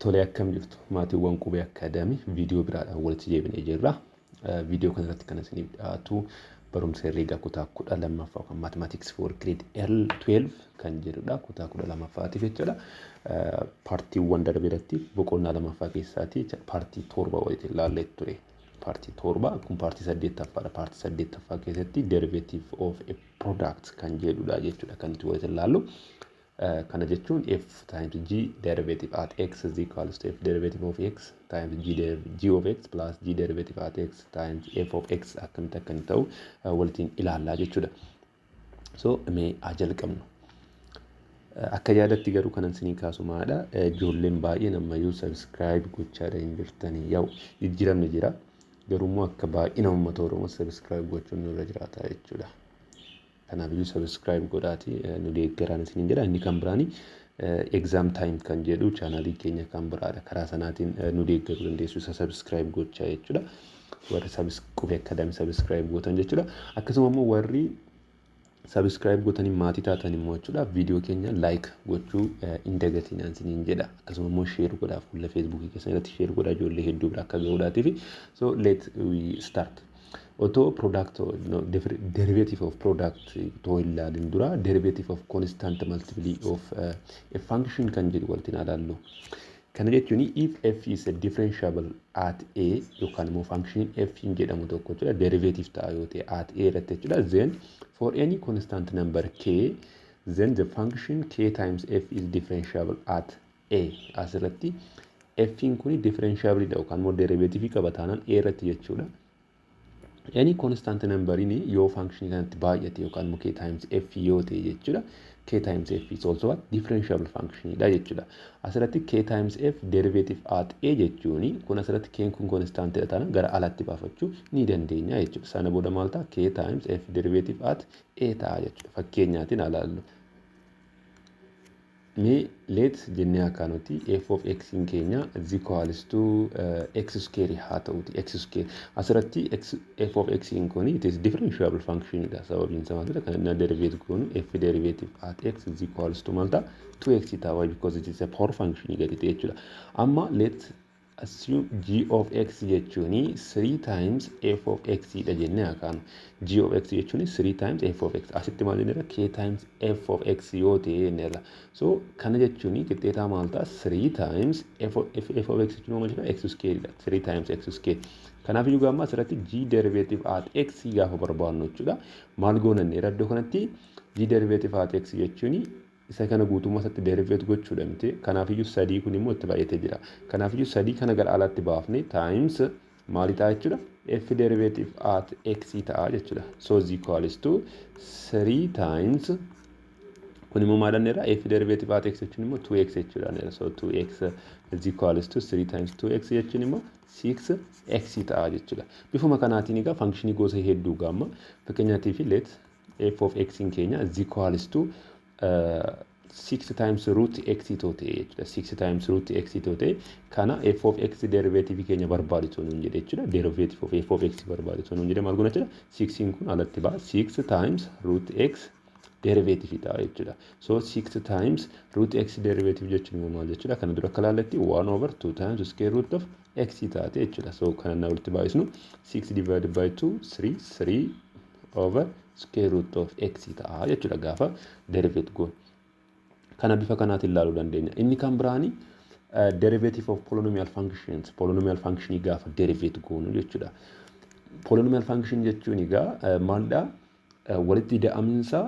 Tolee, akkam jirtu maatiiwwan Qubee Academy? Viidiyoo biraadhaan walitti deebinee jirra. Viidiyoo kanarratti kan isiniif dhiyaatu barumsa herreegaa kutaa 12ffaa yookaan Mathematics for Grade L12 kan jedhudha. Kutaa 12ffaatiif jechuudha. Paartiiwwan darbe irratti boqonnaa lamaffaa keessaati paartii 7 walitti ilaallee ture. Paartii 7 kun paartii saddeettaffaadha. Paartii saddeettaffaa keessatti derivative of a product kan jedhudha jechuudha kan nuti walitti ilaallu. Kana jechuun f times g derivative at x is equals to f derivative of x times g of x plus g derivative at x times f of x akkamitti akka inni ta'u walitiin ilaallaa jechuudha. So mee haa jalqabnu. Akka yaadatti garuu kanan isinii kaasu maadha? Ijoolleen baay'een ammayyuu subscribe gochaadha hin jirtanii. Yaa'u, jijjiiramni jira. Garuu immoo akka baay'ina uummata Oromoo subscribe gochuun nurra jiraata jechuudha. Kanaafiyyuu subscribe godhaati nu deeggaraan isiniin jedha. Inni kan biraani Exam Time kan jedhu chaanaalii keenya kan biraadha. Karaa sanaatiin nu deeggaruu dandeessu isa subscribe gochaa jechuudha. Warri Qubee Academy subscribe gootan jechuudha. Akkasuma immoo warri subscribe gootanii maatii taatan immoo jechuudha, viidiyoo keenya like gochuu hin dagatinaan isiniin jedha. Akkasuma immoo share godhaa, fuula Feesbuukii keessan irratti share godhaa, ijoollee hedduu bira akka gahuudhaatiif. So let we start. Otoo product, no, derivative of product otoo hin ilaalin dura derivative of constant multiple of a function kan jedhu walitti ilaallu. Kana jechuun if f is a differentiable at a yookaan immoo function f hin jedhamu tokko jechuudha, derivative ta'a yoo ta'e at a irratti jechuudha, then for any constant number k, then the function k times f is differentiable at a. Asirratti f kun differentiable dha yookaan immoo derivative qaba taanaan a irratti jechuudha. Any constant number yoo function kanatti baay'ate yookaan immoo k times f yoo ta'e jechuudha, k times f is also what? Differentiable function dha jechuudha. Asirratti k times f derivative at a jechuun kun asirratti k kun constant dha taanaan gara alaatti baafachuu ni dandeenya jechuudha. Sana booda maal ta'a? K times f derivative at a ta'a jechuudha. Fakkeenyaatiin ilaallu. Mee let jennee akkanuti f of x keenya is equals to x square haa ta'uti, x square. Asirratti x, f of x kun it is differentiable function dha. Sababiin isaa maalidha? Kan inni derivate goonu f derivative at x is equals to maal ta'a? 2x ta'a. Why? Because it is a power function gadi ta'e jechuudha. Amma let assume g of x jechuun 3 times f of x dha jennee akaanu. G of x jechuun 3 times f of x. Asitti maal jenneerra? K times f of x yoo ta'e jenneerra. So kana jechuun qixxeetaa maal ta'a? 3 times f of x jechuun maal jechuudha? X square dha. 3 times x square. Kanaaf iyyuu gaamma asirratti g derivative at x gaafa barbaannu jechuudha, maal goonanneera? Iddoo kanatti g derivative at x jechuun isa kana guutummaa isaatti derivate gochuudha miti? Kanaafiyyuu sadii kun immoo itti baay'atee jira. Kanaafiyyuu sadii kana gara alaatti baafne times maali ta'a jechuudha? F derivative at x ta'a jechuudha. So is equals to 3 times, kun immoo maal jenneerra? F derivative at x jechuun immoo 2x jechuudha. So 2x is equals to 3 times 2x jechuun immoo 6x ta'a jechuudha. Bifuma kanaatiin egaa functionii gosa hedduu gaamma fakkeenyaatiif let f of x keenya is equals to 6 times root x too ta'e jechuudha. 6 times root x too ta'e, kana f of x derivative keenya barbaadu nuun jedhe jechuudha. Derivative of f of x barbaadu nuun jedhe, maal goona jechuudha? 6 kun alatti ba'a. 6 times root x derivative ta'a jechuudha. So 6 times root x derivative jechuun immoo maal jechuudha? Kana dura akka ilaalletti 1 over 2 times square root of x taate jechuudha. So kana na walitti baay'isnu 6 divided by 2, 3, 3 over square root of x ta'a jechuudha gaafa derivate goonu. Kana bifa kanaatiin ilaaluu dandeenya. Inni kan biraani derivative of polynomial functions, polynomial functionii gaafa derivate goonu jechuudha. Polynomial function jechuun egaa maalidha? Walitti ida'amiinsa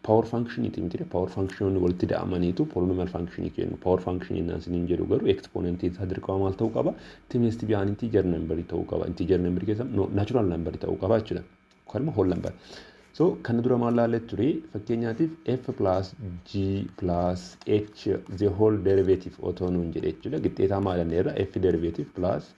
power functioniiti miti? Power functionoonni walitti ida'amaniitu polynomial functionii kennu. Power functionii naan isiniin jedhu garuu exponentii isaa dirqama maal ta'uu qaba? It must be an integer number ta'uu qaba. Integer number keessa no, natural number ta'uu qaba jechuudha. Yookaan immoo whole number. So kana dura maal laallee ture? Fakkeenyaatiif f plus g plus h the whole derivative otoo nuun jedhe jechuudha. Qixxeetaa maal jenneerra? F derivative plus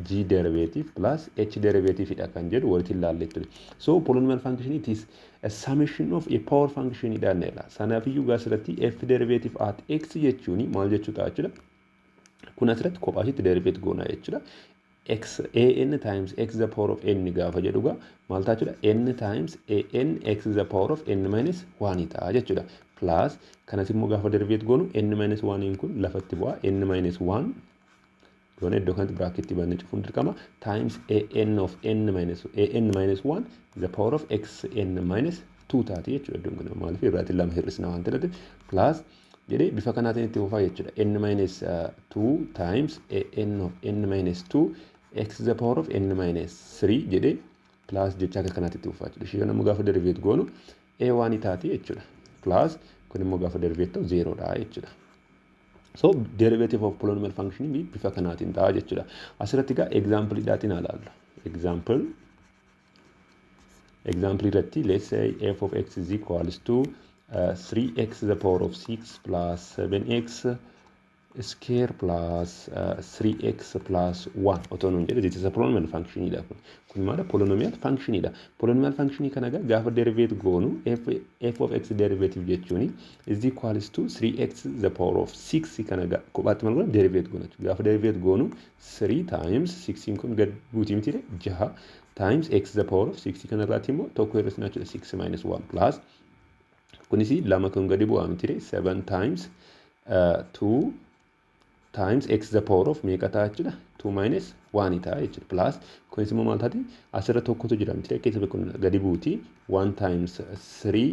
g derivative plus h derivative dha kan jedhu walitti ilaallee ture. So polynomial function, it is a summation of a power function dha jenneerra. Sanaafiyyuu asirratti f derivative at x jechuun maal jechuu ta'a jechuudha? Kun asirratti kophaa isheetti derivate goona jechuudha. X an times x the power of n gaafa jedhu gaa maal ta'a jechuudha? N times an x the power of n minus 1 ta'a jechuudha. Plus kanas immoo gaafa derivate goonu n minus 1 kun lafatti bu'a, n minus 1 goone iddoo kanatti bracketii bannee cufuun dirqama, times an of n minus an minus 1 the power of x n minus 2 taati jechuudha. Iddoon kun maaliif irraatti lama hir'isna waan ta'eef, plus jedhee bifa kanaatiin itti fufaa jechuudha. N minus 2 times an of n minus 2 x the power of n minus 3 jedhee plus jecha akka kanaatti itti fufaa jechuudha. Ishee kana immoo gaafa derivate goonu a 1 taati jechuudha. Plus kun immoo gaafa derivate ta'u 0 dha jechuudha. So derivative of polynomial function bifa kanaatiin ta'a jechuudha. Asirratti egaa example dhaatiin haa ilaallu. Example irratti, let's say f of x is equals to 3x the power of 6 plus 7x square plus 3x plus 1 otoo nuun jedhe, this is a polynomial function dha kun. Kun maala? Polynomial function dha. Polynomial function kana gaafa derivate goonu, f of x derivative jechuun is equals to 3x the power of 6. Kana kophaatti maal goona? Derivate goona. Gaafa derivate goonu 3 times 6 kun gad buutii miti, jaha times x the power of 6 kana irraatti immoo tokko hir'isna jechuudha, 6 minus 1, plus kunis lama kun gadi bu'aa miti, 7 times 2 times x the power of meeqa ta'a jechuudha? 2 minus 1 ta'a jechuudha. Plus kunis immoo maal taati? Asirra tokkotu jira miti, keessa kun gadi buuti, 1 times 3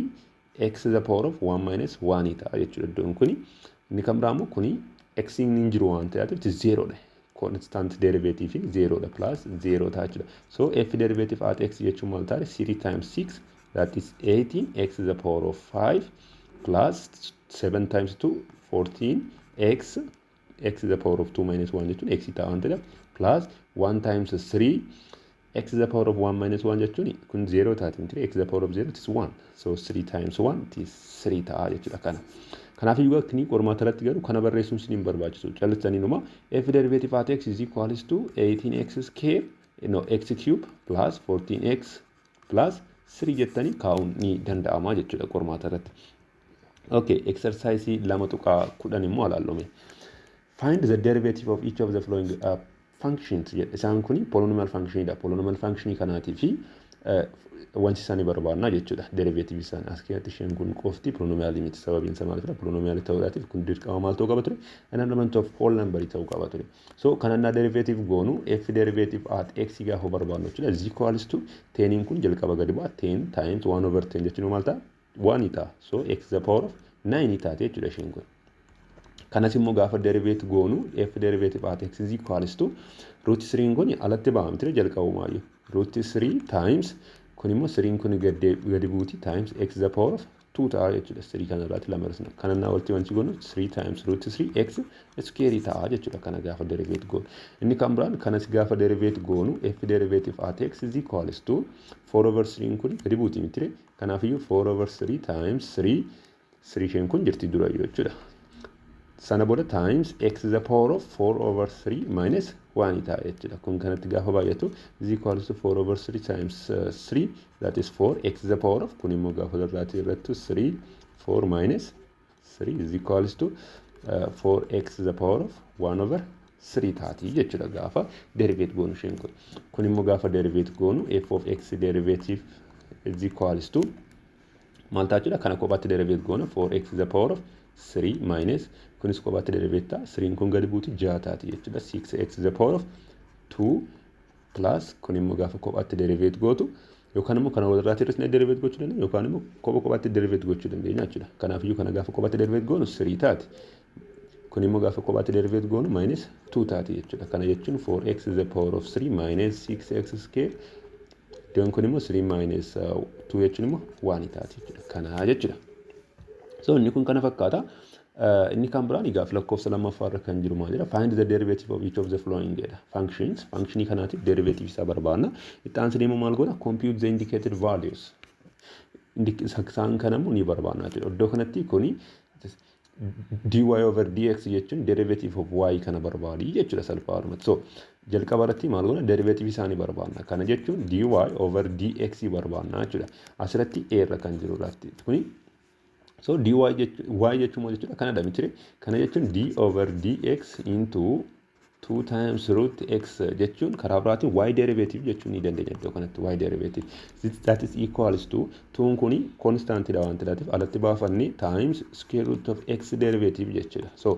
x the power of 1 minus 1 ta'a jechuudha. Iddoon kuni inni kan biraa immoo kuni x hin jiru waan ta'eef 0 dha. Constant derivative 0 dha, plus 0 ta'a jechuudha. So f derivative at x jechuun maal ta'a? 3 times 6, that is 18 x the power of 5, plus 7 times 2, 14 x, x the power of 2 minus 1 jechuun x ta'a waan ta'eef, plus 1 times 3 x the power of 1 minus 1 jechuun kun 0 taati miti? X the power of 0, it is 1, so 3 times 1, it is 3 ta'a jechuudha kana. Kanaaf iyyuu kini qormaata irratti garuu kana barreessuun isin hin barbaachisu. Callistanii numa f derivative at x is equals to 18x square, no, x cube plus 14x plus 3 jettanii kaa'uun ni danda'ama jechuudha qormaata irratti. Okay, exercise 2.10 immoo ilaallume. Find the derivative of each of the following functions jedha. Isaan kuni polynomial function dha. Polynomial function kanaatii fi wanti isaanii barbaadna jechuudha. Derivative isaanii as keessatti isheen kun qofti polynomial miti. Sababiin isaa maalidha? Polynomial ta'uudhaatiif kun dirqama maal ta'uu qaba ture? An element of whole number ta'uu qaba ture. So kanannaa derivative goonu, f derivative at x gaafa barbaadnu jechuudha, is equals to 10 kun jalqaba gadi bu'a, 10 times 1 over 10 jechuun maal ta'a? 1 ta'a. So x the power of 9 taate jechuudha isheen kun. Kanas immoo gaafa derivate goonu, f derivative at x is equals to root 3 kun alatti ba'a miti jalqabumaayyuu? Root 3 times kun immoo 3 kun gadi buuti, times x the power of 2 ta'a jechuudha. 3 kana irraatti lama hir'isna. Kana naa walitti wanti goonu 3 times root 3 x square ta'a jechuudha kana gaafa derivate goonu. Inni kan biraan kanas gaafa derivate goonu, f derivative at x is equals to 4 over 3 kun gadi buuti miti? Kanaafiyyuu 4 over 3 times 3, 3 isheen kun jirti durayyuu jechuudha. Sana booda times x the power of 4 over 3 minus 1 ta'a jechuudha. Kun kanatti gaafa baay'atu is equals to 4 over 3 times 3, that is 4 x the power of kun immoo gaafa irraatti irrattu 3 4 minus 3 is equals to 4x the power of 1 over 3 taati jechuudha gaafa derivate goonu isheen kun. Kun immoo gaafa derivate goonu, f of x derivative is equals to maal ta'a jechuudha? Kana kophaatti derivate goona, 4x the power of 3 minus kunis kophaatti derivate ta'a, 3 kun gadi buuti, 6 taati jechuudha, 6x the power of 2, plus kun immoo gaafa kophaatti derivate gootu, yookaan immoo kana walirraatti hir'isnee derivate gochuu dandeenya, yookaan immoo kopha kophaatti derivate gochuu dandeenya jechuudha. Kanaafiyyuu kana gaafa kophaatti derivate goonu 3 taati. Kun immoo gaafa kophaatti derivate goonu minus 2 taati jechuudha. Kana jechuun 4x the power of 3 minus 6x square, iddoon kun immoo 3 minus 2 jechuun immoo 1 taati jechuudha. Kana jechuudha. So inni kun kana fakkaata. Inni kan biraan egaa lakkoofsa lammaffaa irra kan jiru maal jedha? Find the derivative of each of the following jedha. Functions. Functionii kanaatiif derivative isaa barbaadna. Itti aansee immoo maal goona? Compute the indicated values. Isaan kana immoo ni barbaadna jechuudha. Iddoo kanatti kuni dy over dx jechuun derivative of y kana barbaadi jechuudha salphaadhumatti. So jalqaba irratti maal goona? Derivative isaanii barbaadna. Kana jechuun dy over dx barbaadna jechuudha. Asirratti a irra kan jiru irratti kuni, so dy jechuun y jechuun maal jechuudha? Kana dha miti? Kana jechuun d over dx into 2 times root x jechuun karaa biraatiin y derivative jechuun ni dandeenya iddoo kanatti y derivative. That is equals to 2 kuni constant dha waan ta'eef alatti baafannee times square root of x derivative jechuudha. So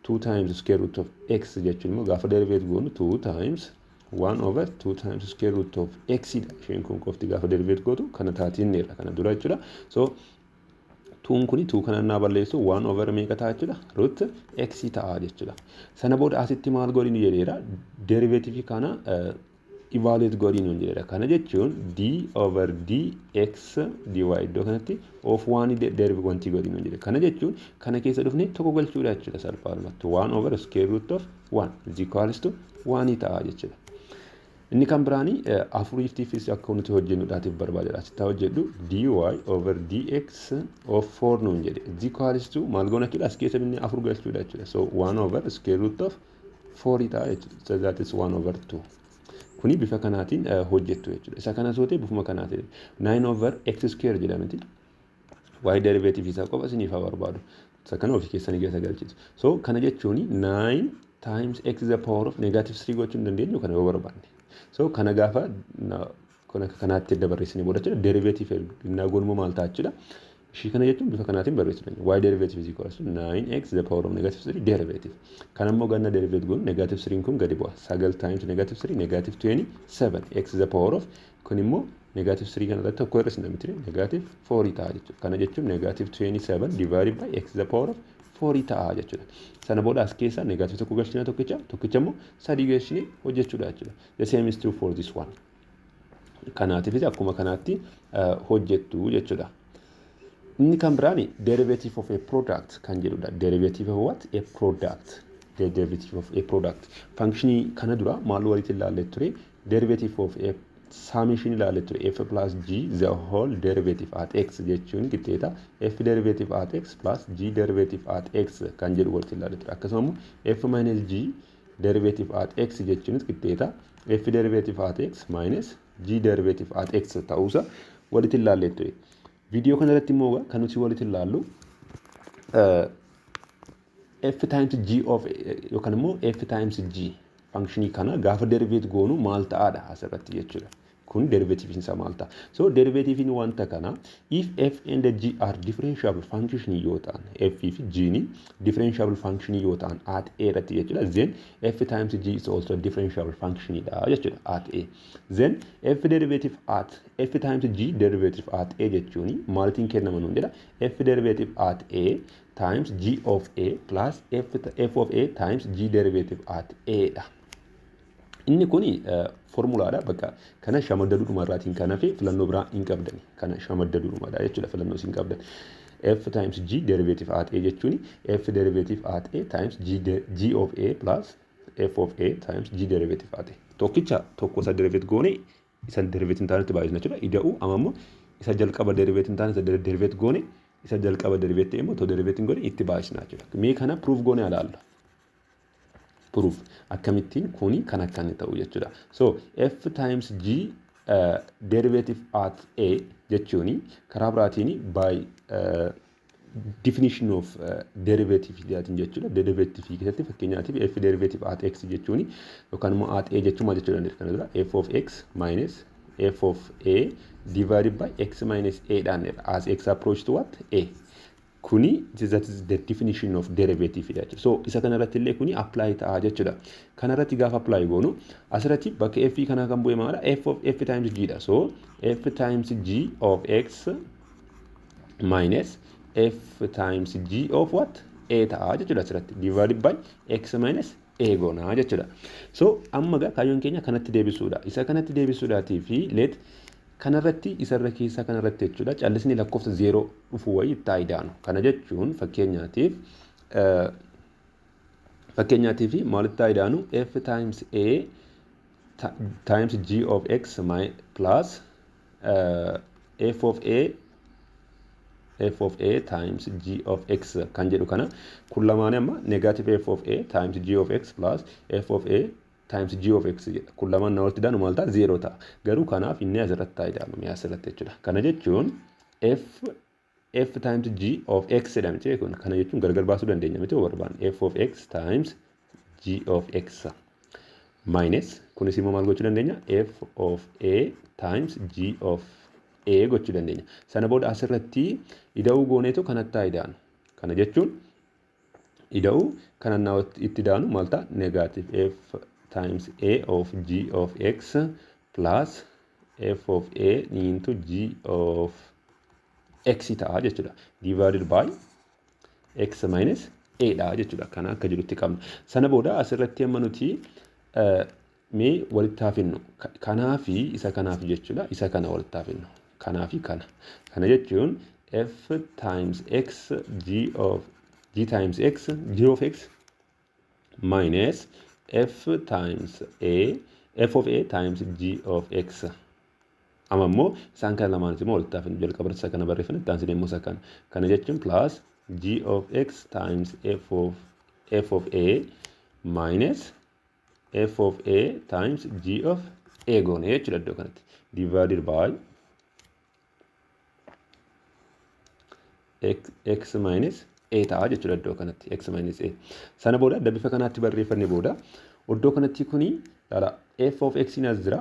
2 times square root of x jechuun immoo gaafa derivative goonu 2 times 1 over 2 times square root of x dha. Isheen kun qofti gaafa derivative gootu kana taatiin kana dura jechuudha. So tuun kuni tuu kana naa balleessu 1 over meeqa ta'a jechuudha? Root x ta'a jechuudha. Sana booda asitti maal godhinu jedheera? Derivative kana evaluate godhinu jedheera. Kana jechuun d over dx dy iddoo kanatti of waan derive wanti godhinu jedhe. Kana jechuun kana keessa dhufne tokko galchuudha jechuudha salphaadhumatti. 1 over square root of 1 is equals to 1 ta'a jechuudha. Inni kan biraanii afuriiftiifis akka nuti hojjennuudhaatiif barbaadedha. Asitti haa hojjedhu. Dy over dx of 4 nuun jedhe. Is equals to maal goona jechuudha? As keessa binne afur galchuudha jechuudha. So 1 over square root of 4 ta'a jechuudha. So that is 1 over 2. Kuni bifa kanaatiin hojjettu jechuudha. Isa kana soo ta'e bifuma kanaatiin 9 over x square jedhamti. Y derivative isaa qofa isiniif haa barbaadu. Isa kana ofii keessanii keessa galchitu. So kana jechuun 9 times x is the power of negative 3 gochuu hin dandeenyu kana yoo barbaanne. So kana gaafa kun akka kanaatti edda barreessinee booda jechuudha. Derivative innaa goonummoo maal ta'a jechuudha? Ishii kana jechuun bifa kanaatiin barreessuu dandeenya. Y derivative is equals to 9x the power of negative 3 derivative. Kan ammoo ganna derivative goonu negative 3 kun gadi bu'a. 9 times negative 3 negative 27 x the power of kun immoo negative 3 kana irratti tokko hir'isna miti negative 4 ta'a jechuudha. Kana jechuun negative 27 divided by x the power of 4 ta'a jechuudha. Sana booda as keessa negative tokko galchina, tokkicha tokkicha immoo sadii galchine hojjechuudha jechuudha. The same is true for this one. Kanaatiifis akkuma kanaatti hojjettu jechuudha. Inni kan biraan derivative of a product kan jedhudha. Derivative of what? A product. Derivative of a product. Functionii kana dura maal walitti ilaallee ture? Derivative of a summation ilaallee ture. F plus g the whole derivative at x jechuun qixxeeta f derivative at x plus g derivative at x kan jedhu walitti ilaallee ture. Akkasuma immoo f minus g derivative at x jechuunis qixxeeta f derivative at x minus g derivative at x ta'uusa walitti ilaallee ture. Viidiyoo kana irratti immoo kan nuti walitti ilaallu f times g of yookaan immoo f times g functionii kana gaafa derivate goonu maal ta'aadha asirratti jechuudha. Kun derivative isaa maal ta'a? So derivative wanta kana, if f and g are differentiable function yoo ta'an, f fi g ni differentiable function yoo ta'an at a irratti jechuudha. Then f times g is also differentiable function dha jechuudha at a. Then f derivative at f times g derivative at a jechuun maalitiin kennama nuun jedha? F derivative at a times g of a plus f of a times g derivative at a dha. Inni kuni formulaadha. Bakka kana shamaddaduudhuma irraatiin kan hafe filannoo biraa hin qabdani. Kana shamaddaduudhumadha jechuudha filannoo isin qabdan. F times g derivative at a jechuun f derivative at a times g of a plus f of a times g derivative at a. Tokkicha tokko isa derivative goone isa derivative hin taanetti baay'isna jechuudha. Ida'uu amma immoo isa jalqaba derivative hin taane isa derivative goone isa jalqaba derivative ta'e immoo otoo derivative hin godhe itti baay'isna jechuudha. Mee kana proof goone ilaalla. Proof akkamittiin kuni kan akka inni ta'u jechuudha. So f times g derivative at a jechuuni karaa biraatiin by definition of derivative jedhatiin jechuudha. Derivative keessatti fakkeenyaatiif f derivative at x jechuuni yookaan immoo at a jechuun maal jechuu dandeenya kana dura? F of x minus f of a divided by x minus a dhaan as x approach to what? A. Kuni that is the definition of derivative jechuudha. So isa kanarratti illee kuni apply ta'a jechuudha. Kanarratti gaafa apply goonu asirratti bakka f kanaa kan bu'e maala? F of f times g dha. So f times g of x minus f times g of what? A ta'a jechuudha asirratti divided by x minus a goonaa jechuudha. So amma gaa kaayyoon keenya kanatti deebisuudha. Isa kanatti deebisuudhaatii fi let kanarratti isarra keessaa kanarratti jechuudha callisni lakkoofsa zeeroo dhufu wayii itti idaanu. Kana jechuun fakkeenyaatiif maalitti idaanu? F times a times g of x plus f of a f of a times g of x kan jedhu kana kun lamaan amma negative f of a times g of x plus f of a times g of x jedha. Kun lamaan na walitti daanu maal ta'a? Zeeroo ta'a. Garuu kanaaf inni asirratti haa idaanu mi'a asirratti jechuudha. Kana jechuun f f times g of x jedhamti kun. Kana jechuun gargar baasuu dandeenya miti barbaanne? F of x times g of x. Minus kunis immoo maal gochuu dandeenya? F of A times G of A gochuu dandeenya. Sana booda asirratti ida'uu gooneetu kanatti haa ida'anu. Kana jechuun ida'uu kana itti ida'anu maal ta'a? Negative F times A of G of X plus F of A into G of X ta'a jechuudha. Divided by X minus A dha jechuudha. Kana akka jirutti qabna. Sana booda asirratti amma nuti mee walitti haa finnu. Kanaa fi isa kanaaf jechuudha. Isa kana walitti haa finnu. Kanaa fi kana. Kana jechuun F times X G of G times X G of X minus F times A F of A times G of X. Amma immoo isaan kana lamaanis immoo walitti haa finnu. Jalqaba isa kana barreeffanne, itti aansinee immoo isa kana. Kana jechuun plus G of X times F of A minus F of A times G of A goone jechuudha iddoo kanatti. Divided by X, X minus A ta'a jechuudha iddoo kanatti, X minus A. Sana booda adda bifa kanaatti barreeffanne booda iddoo kanatti kuni laala, F of X as jira,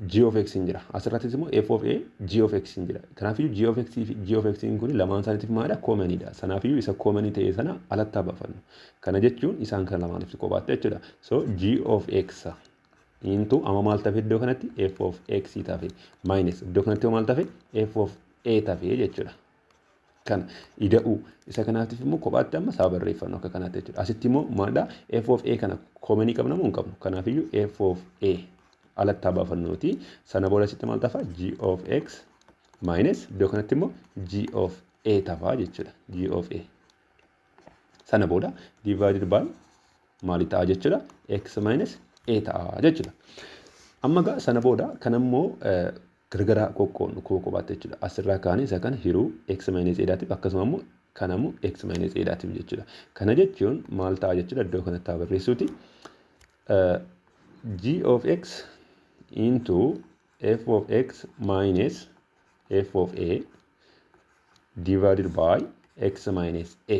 G of X jira. Asirrattis immoo F of A G of X jira. Kanaafiyyuu G of X fi G of X kun lamaan isaaniitiif maalidha? Commonidha. Sanaafiyyuu isa commonii ta'e sana alatti haa baafannu. Kana jechuun isaan kana lamaaniif kophaatti jechuudha. So G of X into amma maal tafe iddoo kanatti? F of X tafe, minus iddoo kanatti maal tafe? F of A tafe jechuudha. Kana ida'uu isa kanaatiif immoo kophaatti amma isaa barreeffannu akka kanaatti jechuudha. Asitti immoo maalidha? F of A kana commonii qabna moo hin qabnu? Kanaafiyyuu F of A alatti haa baafannuuti. Sana booda asitti maal tafa? G of X minus iddoo kanatti immoo G of A tafa jechuudha. G of A. Sana booda divided by maali ta'a jechuudha? X minus A ta'a jechuudha. Amma gaa sana booda kan immoo gargara qoqqoodnu kophaatti jechuudha. Asirraa kaanii isa kana hiruu X minus A dhaatiif, akkasuma immoo kana immoo X minus A dhaatiif jechuudha. Kana jechuun maal ta'a jechuudha? Iddoo kanatti haa barreessuuti. G of X into F of X minus F of A divided by X minus A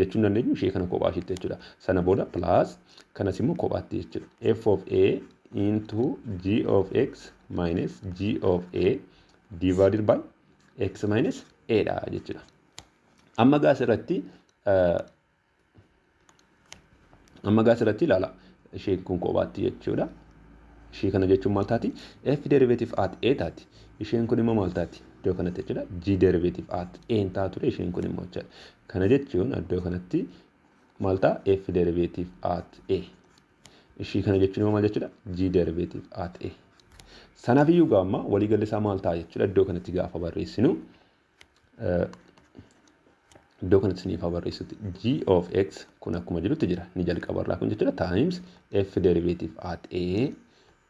jechuun dandeenyu ishee kana kophaa isheetti jechuudha. Sana booda plus kanas immoo kophaatti jechuudha. F of A into G of X minus G of A divided by X minus A dha jechuudha. Amma gaa asirratti ilaala. Isheen kun kophaatti jechuudha. Ishee kana jechuun maal taati? F derivative at A taati. Isheen kun immoo maal taati? Iddoo kanatti jechuudha. G derivative at A ta'a ture isheen kun immoo jechuudha. Kana jechuun iddoo kanatti maal ta'a? F derivative at A. Ishii kana jechuun immoo maal jechuudha? G derivative at A. Sanaaf iyyuu gaamma waliigalli isaa maal ta'a jechuudha iddoo kanatti gaafa barreessinu. Iddoo kanatti isiniif haa barreessutti. G of X kun akkuma jirutti jira. Ni jalqabarraa kun jechuudha. Times F derivative at A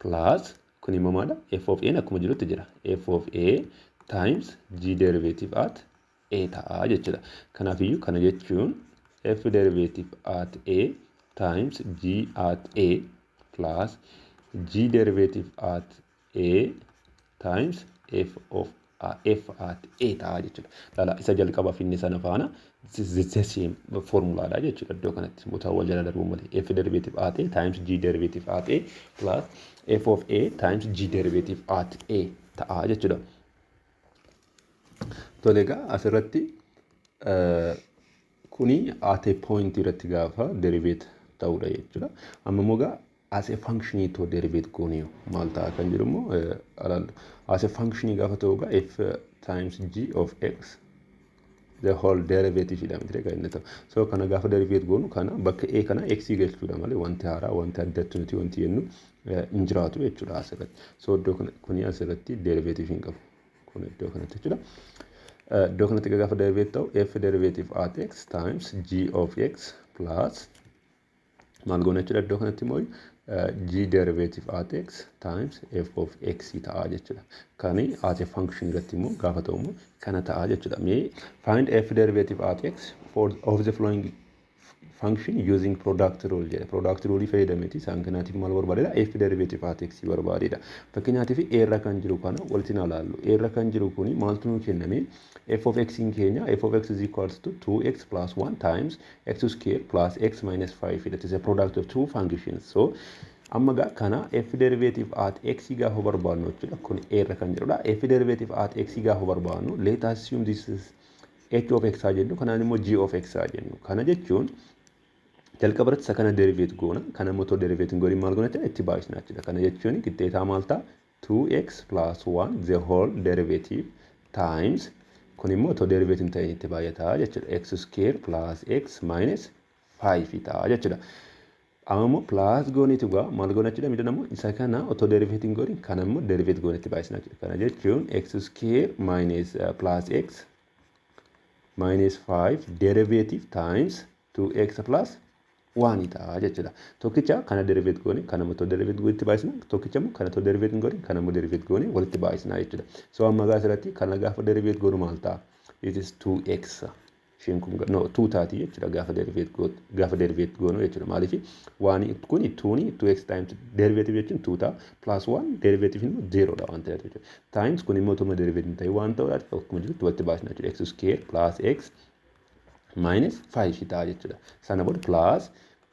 plus kun immoo maadha? F of A akkuma jirutti jira. F of A times G derivative at A ta'a jechuudha. Kanaafiyyuu kana jechuun F derivative at A times G at A plus G derivative at A times F of F at A ta'a jechuudha. Laala, isa jalqaba finne sana faana the same formulaadha jechuudha iddoo kanatti botaa wal jala darbuu malee. F derivative at A times G derivative at A plus F of A times G derivative at A ta'a jechuudha. Tole, egaa asirratti kuni at a point irratti gaafa derivate ta'udha jechuudha. Amma immoo egaa as a function to derivate goonee maal ta'a kan jedhu immoo alaallu. As a function gaafa ta'u egaa f times g of x the whole derivative jedhama miti kan inni ta'u. So kana gaafa derivate goonu kana bakka a kana x galchuudha malee wanti haaraa, wanti addatti nuti wanti jennu hin jiraatu jechuudha asirratti. So iddoo kuni asirratti derivative hin qabu. Kun iddoo kanatti jechuudha. Iddoo kanatti gaafa derivate ta'u f derivative at x times g of x plus maal goona jechuudha? Iddoo kanatti immoo g derivative at x times f of x ta'a jechuudha. Kani at a function irratti immoo gaafa ta'u immoo kana ta'a jechuudha. Mee find f derivative at x for of the following function using product rule jedha. Product rule fayyadameeti isaan kanaatiif maal barbaadedha? F derivative at x barbaadedha. Fakkeenyaatiif a irra kan jiru kana walitti naa ilaallu. A irra kan jiru kuni maaltu nuu kenname? F of x in keenya f of x is equals to 2x plus 1 times x square plus x minus 5. It is a product of two functions. So Amma gaa kana f derivative at x gaafa barbaannu jechuudha. Kun a irra kan jedhudha. F derivative at x gaafa barbaannu, let us assume this is h of x haa jennu, kanaan immoo g of x haa jennu. Kana jechuun jalqaba irratti isa kana derivate goona. Kana immoo otoo derivate hin godhin maal goona jechuudha? Itti baay'isna jechuudha. Kana jechuun qixxeetaa maal ta'a? 2x plus 1 the whole derivative times, kun immoo otoo derivate hin ta'in itti baay'ataa jechuudha. X square plus x minus 5 ta'a jechuudha. Amma immoo plus gooneetu gaa maal goona jechuudha? Miidhaan immoo isa kana otoo derivate hin godhin kana immoo derivate goone itti baay'isna jechuudha. Kana jechuun x square minus plus x minus 5 derivative times 2x plus 1 ta'a jechuudha. Tokkicha kana derivate goone kana immoo otoo derivate goone itti baay'isna. Tokkicha immoo kana otoo derivate hin godhin kana immoo derivate goone walitti baay'isna jechuudha. So amma gaa asirratti kana gaafa derivate goonu maal ta'a? It is 2x. Isheen kun, no, 2 taati jechuudha gaafa derivate goonu jechuudha. Maaliif? Waan kun 2 2x times derivative jechuun 2 ta'a, plus 1 derivative immoo 0 dha waan ta'eef jechuudha. Times kun immoo otuma derivative hin ta'in waan ta'uudhaaf akkuma jirutti walitti baasna jechuudha. X square plus x minus 5 ta'a jechuudha. Sana booda plus,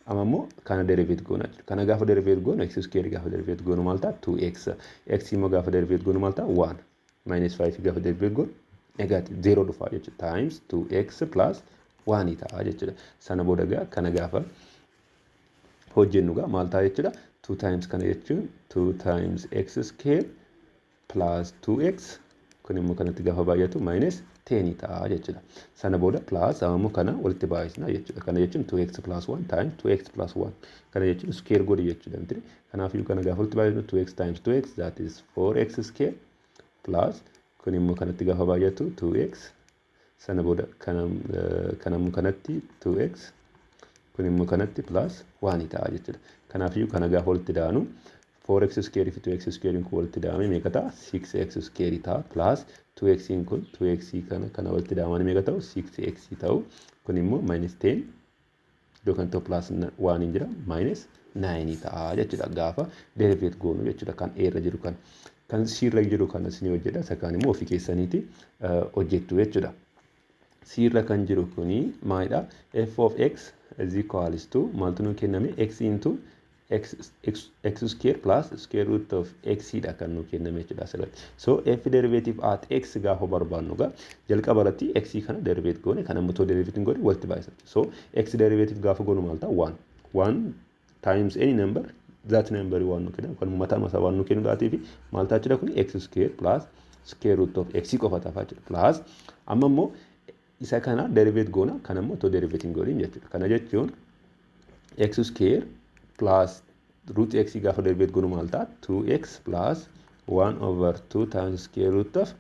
amma immoo kana derivate goona jechuudha. Kana gaafa derivate goonu, x square gaafa derivate goonu maal ta'a? 2x. X immoo gaafa derivate goonu maal ta'a? 1. Minus 5 gaafa derivate goonu negative 0 dhufa jechuudha. Times 2x plus 1 ta'a jechuudha. Sana booda gaa kana gaafa hojjennu gaa maal ta'a jechuudha? 2 times, kana jechuun 2 times x square plus 2x, kun immoo kanatti gaafa baay'atu minus 10 ta'a jechuudha. Sana booda plus, amma immoo kana walitti baay'isna jechuudha. Kana jechuun 2x plus 1 times 2x plus 1. Kana jechuun square godhi jechuudha miti. Kanaafiyyuu kana gaafa walitti baay'isnu, 2x times 2x, that is 4x square, plus kun immoo kanatti gaafa baay'atu 2x, sana booda kana immoo kanatti 2x, kun immoo kanatti plus 1 ta'a jechuudha. Kanaafiyyuu kana gaafa walitti daanu, 4x square fi 2x square kun walitti daamee meeqa ta'a? 6x square ta'a, plus 2x kun 2x kana walitti daamanii meeqa ta'u? 6x ta'u. Kun immoo minus 10, iddoo kan ta'u plus 1 hin jira, minus 9 ta'a jechuudha gaafa derivate goonu jechuudha. Kan A irra jiru, kan C irra jiru kan isin hojjedha, isa kaan immoo ofii keessaniiti hojjettu jechuudha. C irra kan jiru kuni maalidha? F of x is equals to, maaltu nu kenname? X into x, x, x square plus square root of x dha kan nu kenname jechuudha asirratti. So f derivative at x gaafa barbaannu gaa jalqaba irratti x kana derivate goone kana immoo otoo derivative hin goone walitti baay'isa. So x derivative gaafa goonu maal ta'a? 1. 1 times any number, that number waan nu kennu kan mataa masaa waan nu kennu fi maal ta'a jechuudha? Kun x square plus square root of x qofa ta'a jechuudha. Plus, amma immoo isa kana derivate goona, kana immoo otoo derivate hin godhin jechuudha. Kana jechuun x square plus root x gaafa derivate goonu maal ta'a? 2x plus 1 over 2 times square root of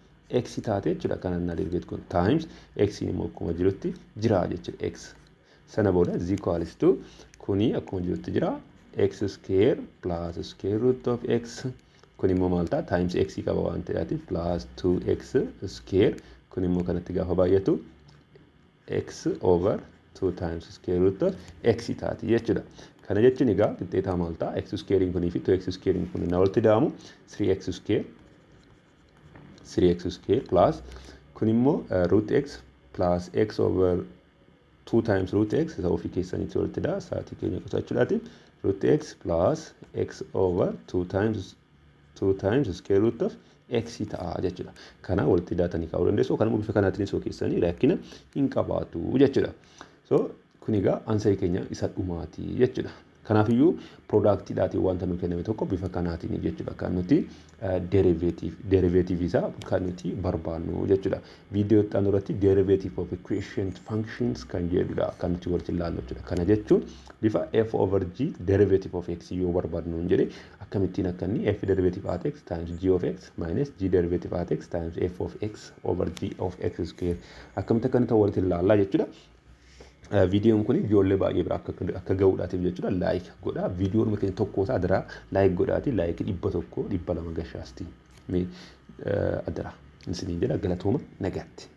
x taate jechuudha. Kana na derivate goonu times x immoo akkuma jirutti jira jechuudha x. Sana booda is equals to, kuni akkuma jirutti jira, x square plus square root of x, kun immoo maal ta'a? Times x qaba waan ta'eef plus 2x square, kun immoo kanatti gaafa baay'atu x over 2 times square root of x taati jechuudha. Kana jechuun egaa qixxeetaa maal ta'a? X squarein kunii fi 2x squarein kun na walitti da'amu 3x square, 3x square plus, kun immoo root x plus x over 2 times root x, isa ofii keessanitti walitti da'a sa'aatii keenya qusachuudhaatiif, root x plus x over 2 times 2 times square root of x ta'a jechuudha. Kana walitti daatanii kaa'uu dandeessu. Yookaan immoo bifa kanaatiin osoo keessanii rakkina hin qabaatu jechuudha. So kun egaa answerii keenya isa dhumaati jechuudha. Kanaafiyyuu productiidhaatiin wanta nu kenname tokko bifa kanaatiin jechuudha kan nuti derivative isaa kan nuti barbaannu jechuudha. Viidiyoo itti aanu irratti derivative of quotient functions kan jedhudha kan nuti walitti ilaallu jechuudha. Kana jechuun bifa f over g derivative of x yoo barbaadnu hin jedhe, akkamittiin akka inni f derivative at x times g of x minus g derivative at x times f of x over g of x square akkamitti akka inni ta'u walitti ilaallaa jechuudha. Viidiyoon kun ijoollee baay'ee bira akka gahuudhaatiif jechuudha like godhaa. Viidiyoon keenya tokko isaa adaraa like godhaati, likeii 100, 200 gashaasti adaraa isiniin jedha. Galatooma, nagaatti.